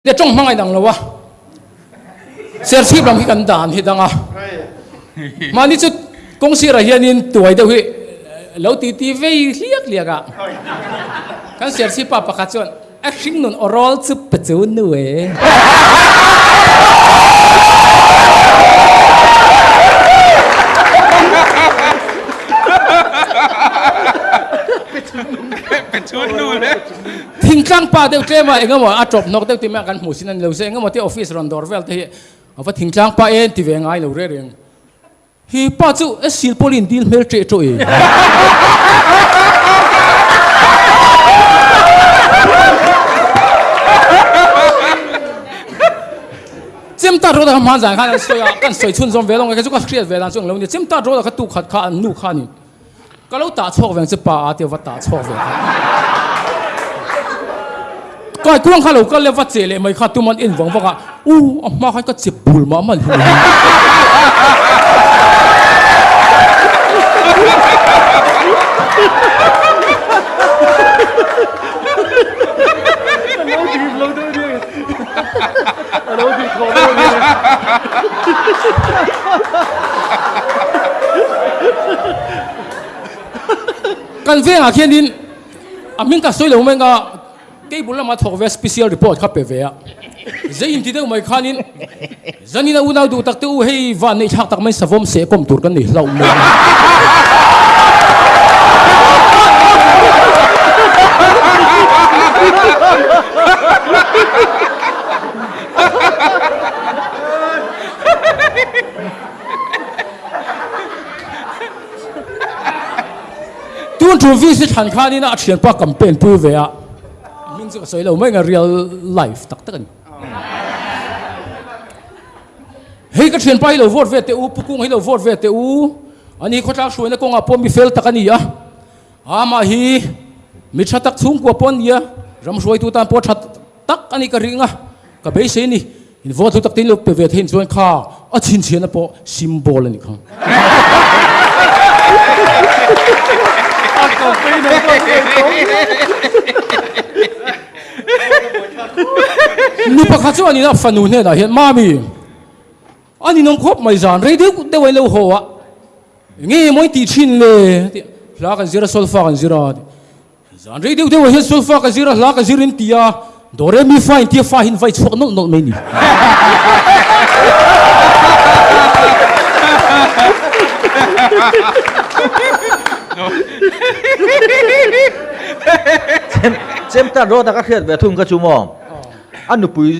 Le tawng hmangaih dang lo a, Serchhip lam hi kan dan hi dang a, mahni chu kawng sirah hianin tuai deuh hi lo ti ti vei hliak hliak a, kan Serchhip pa pakhat chuan a hringnun aw rawl chu pe chu nu e. Thingtlang pa deuh tlem a eng emaw a tawp hnawk deuh tih mai a kan hmuh sin a ni lo se eng emaw te office rawn dawr vel te hi a va thingtlang pa en ti ve ngai lo reng reng. Hi pa chu e silpawlin dil hmel ṭeh ṭawh e. Chemtat rawt a kha hman zan khan an sawi a kan sawi chhunzawm ve lo nge kei chu ka hriat ve dan chu ang lo nia chemtat rawt a kha tukhat kha an nu kha a ni. Ka lo tah chhuak veng che pa a tia va tah chhuak ve kha. Kai kuang kha lo kal le va che leh mai kha tuman en vang vang a u a hma khan ka che bul mah mah hi. Kan vengah khianin a hming ka sawi lo mai anga cable lama thawk ve special report kha pe ve a, zei inti deuh mai khanin zanin a unau duh tak te u hei van neih thlak tak mai savawm seh kawm tur kan nei hlauh mai a. Tun thu VC thlan khanin a thianpa campaign pui ve a, hming chu ka sawi lo mai nga real life tak tak a ni. Hei ka thianpa hi lo vote ve teh u, Pu Kung hi lo vote ve teh u, ani khawtlak hruaina kawngah pawh mi fel tak a ni a, amah hi mi tha tak chhungkua pawh a ni a, ram hruaitu tan pawh tha tak a ni ka ring a, ka beisei a ni. In vote hlu tak te in lo pe ve thein chuan kha a chhinchhiahna pawh symbol a ni kha. Nu pakhat chu a nina fanu hnenah hian Mami, a ninawm khawp mai zan rei deuh deuh a in lo haw a, enge maw in tih thin le? Hla kan zir a, solfa kan zir a. Zan rei deuh deuh ah hian solfa ka zir a, hla ka zir in ti a, do re mi fa in tia fa hin vai chhuak nawlh nawlh mai ni. Chem chem ta rawt a ka hriat ve thung ka chu maw a nupui.